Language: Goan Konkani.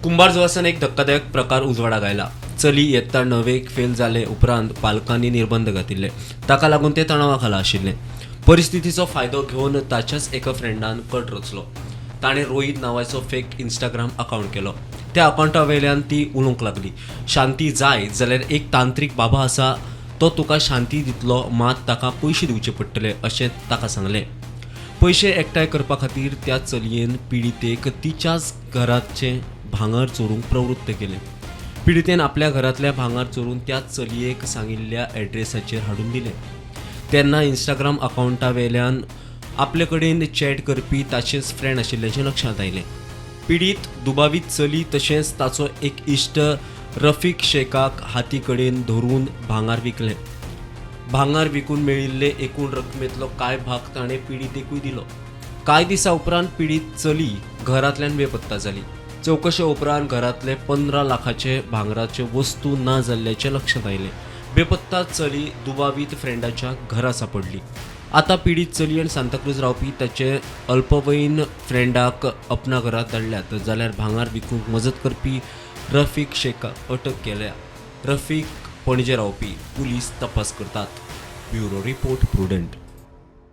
कुंभारजुवासान एक धक्कादायक प्रकार उजवाडाक आयला. चली यत्ता णवेक फेल जाले उपरांत पालकांनी निर्बंध घातिल्ले. ताका लागून ते तणावा खाला आशिल्ले. परिस्थितीचो फायदो घेवन ताच्याच एका फ्रेंडान कट रचलो. ताणें रोहीत नांवाचो फेक इंस्टाग्राम अकावंट केलो. त्या अकावंटा वयल्यान ती उलोवंक लागली. शांती जाय जाल्यार एक तांत्रीक बाबा आसा, तो तुका शांती दितलो, मात ताका पयशे दिवचे पडटले अशें ताका सांगलें. पयशे एकठांय करपा खातीर त्या चलयेन पिडितेक तिच्याच घराचें भांगर चोरूंक प्रवृत्त केलें. पिडितेन आपल्या घरांतल्या भांगर चोरून त्या चलयेक सांगिल्ल्या एड्रेसाचेर हाडून दिलें. तेन्ना इंस्टाग्राम अकावंटा वेल्यान आपले कडेन चॅट करपी ताचेच फ्रेंड आशिल्ल्याचें लक्षांत आयलें. पिडीत दुबावीत चली तशेंच ताचो एक इश्ट रफीक शेखाक हाती कडेन धरून भांगर विकलें. भांगर विकून मेळिल्ले एकूण रकमेंतलो कांय भाग ताणें पिडितेकूय दिलो. कांय दिसां उपरांत पिडीत चली घरांतल्यान बेपत्ता जाली. चवकशे उपरांत घरांतले 15 लाखाचे भांगराच्यो वस्तू ना जाल्ल्याचें लक्षांत आयलें. बेपत्ता चली दुबावीत फ्रेंडाच्या घरा सांपडली. आतां पिडीत चली आनी सांताक्रूज रावपी ताचे अल्पवयीन फ्रेंडाक अपना घरांत धाडल्यात, जाल्यार भांगर विकूंक मजत करपी रफीक शेखाक अटक केल्या. रफीक पणजे रावपी. पुलीस तपास करतात. Bureau report, Prudent.